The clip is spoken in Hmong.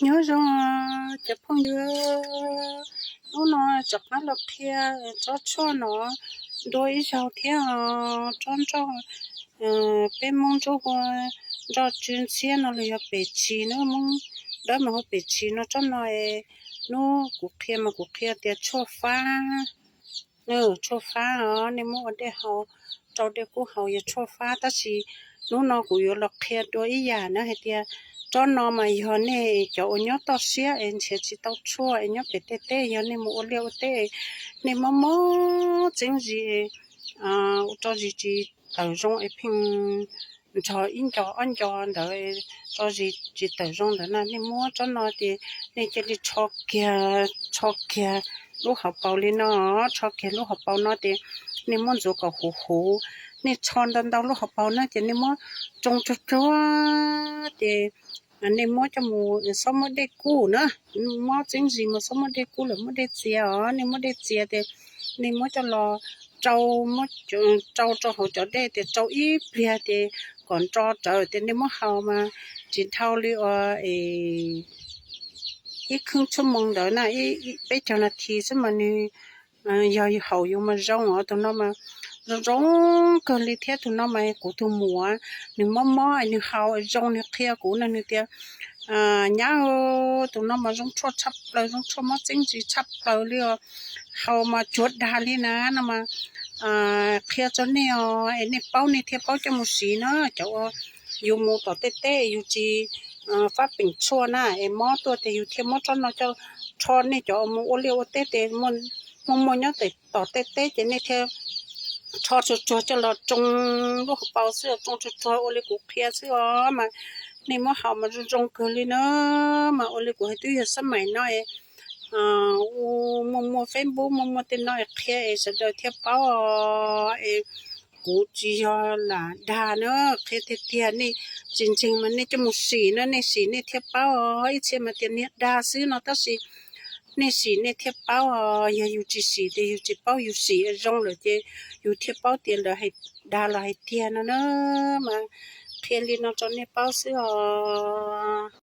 Nyob zoo cov phooj ywg, hnub no rov qab los qhia tsob tshuaj no dua ib zaug thiab os. Tsob nroj, peb Hmoob Ntsuab hu nroj tsw ntxhiab no los yog pem tshis na, Hmoob Dawb mas hu pem tshis no. Tsob no hnub kuv qhia mas kuv qhia tias tshuaj fab, tshuaj fab os, nej muab ua dej haus, rau dej kub haus yog tshuaj fab. Tab sis hnub no kuv yuav los qhia dua ib yam na, hais tias tsob no mas yog nej cov uas nyob toj siab es nrhiav tsis tau tshuaj es nyob pem tej teb, yog nej mus ua liaj ua teb, nej mob mob txeeb zis, ua rau zis tsis tawm zoo es pheej nrog ib nco ob nco ntawd, rau zis tsis tawm zoo ntawd na, nej muab tsob no ces nej cia li tsho kiag, tsho kiag lub hauv paus li no, tsho kiag lub hauv paus no ces nej muab ntxuav kom huv huv. Nej tsho ntau ntau lub hauv paus no ces nej muab tsoo tsuag tsuag ces nej muab coj mus, txhob muab dej kub na, mob txeeb zis mas txhob muab dej kub lawm, muab dej txias os. Nej muab dej txias ces nej muab coj los rau, muab rau rau hauv cov dej ces rau ib pliag ces kom nro rawv ces nej muab haus mas tsis dhau li ua ib khwb tshuaj moos ntawd na, peb caug nas this xwb mas nws yog haus yus mas zoo os. Tus no mas zoo zoo kawg li thiab. Tus no mas kuv tus muam nws mob mob nws haus zoo, nws qhia kuv no nws tias nyab, tus no mas zoo tshuaj tshaj plaws, zoo tshuaj mob txeeb zis tshaj plaws li os, haus mas cuag dag li na no mas qhia rau nej os, es nej paub nej thiaj paub coj mus siv na. Cov uas yus mus tom tej teb yus tsis fab peem tshuaj na es mob tuaj ces yus thiaj muab tsob no coj rho. Nej cov mus ua liaj ua teb ces muaj muaj nyob tom tej teb ces nej thiaj rho tsuag tsuag coj los tsoo lub hauv paus xwb, tsoo tsuag tsuag ua li kuv qhia xwb os mas nej muab haus mas zoo zoo kawg li na. Mas ua li kuv hais twb yog xab maim no es muaj muaj Facebook muaj muaj tej no es qhia es sawv daws thiaj paub os. Es kuv tsis yog lam dag na, qhia tiag tiag, nej tsis ntseeg mas nej coj mus sim na, nej sim nej thiaj paub os. Ib txhia mas tias niag dag xwb no tab sis nej sim nej thiaj paub os. Yog yus tsis sim ces yus tsis paub, yus sim zoo lawm ces yus thiaj paub tias lawv hais dag los hais tiag no na. Mas qhia li no rau nej paub xwb os.